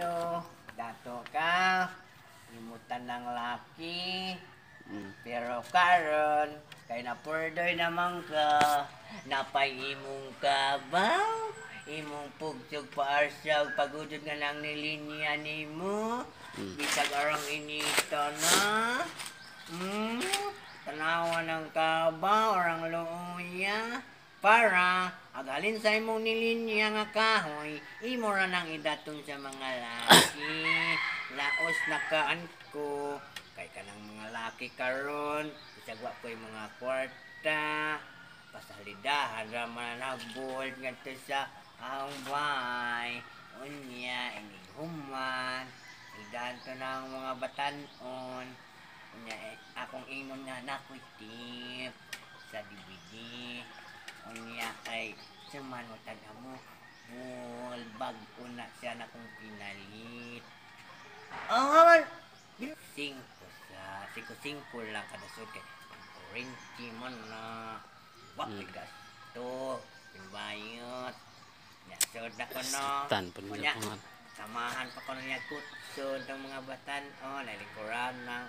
Maayo. Dato ka, imutan ng laki. Pero karon kay napurdoy naman ka, napay imong kabaw, imong pugsog paarsa, pagudod nga lang ni linya nimo. Bisag arang inita na. Tanawa ng kabaw, orang luya. Para, agalin sa imong nilinya nga kahoy, imo ra nang idaton sa mga laki. Laos na kaan ko, kay kanang mga laki karon, bisag wa ko'y mga kwarta, pasalidahan ra man nagbuhol ngadto sa ahong. Unya, inig human, idanto na ang mga batanon. Unya, eh, akong ingnon nga nakoy tip sa DVD. Unya kay suman mo mo bul bag-o na siya na kong pinalit. Oh, man. Singko sa singko singko lang kada sud kay kurente man na. Wa gasto. Bayot. Ya, sud na ko no. Tan po Unya, nila pangan. Samahan pa ko niya kutsod ng mga batan. Oh, nalikuran ng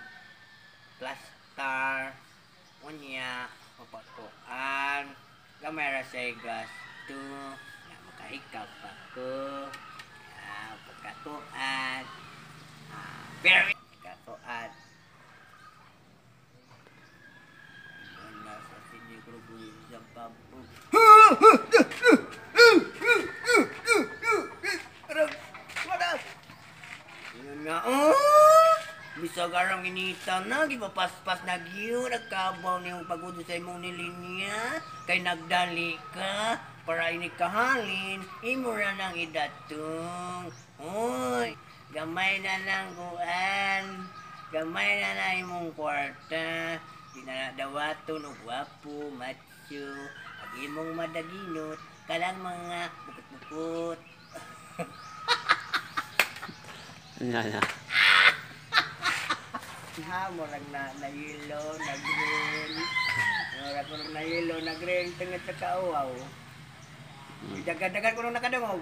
plaster. Unya, mapatuan. Gamay ra siya gasto. Na makahikaw pa ko. Ah, pagkatuan. Ah, very pagkatuan. Wala sa sinigro sa kampo. Yun nga, oh! Bisag arang inita na, gipapaspas na gyud, nagkabaw niyong pagudod sa imong nilinya, kay nagdali ka, para ini kahalin, imo ra nang idatong. Hoy, gamay na lang kuan, gamay na na imong kwarta, di na na dawaton og gwapo, macho, ag imong madaginot, kalang mga bukot-bukot. Nya nya. Ha, murag na yellow, na green. Murag ko na yellow, na green, tungod sa kauaw. Dagan-dagan ko nung nakadungog.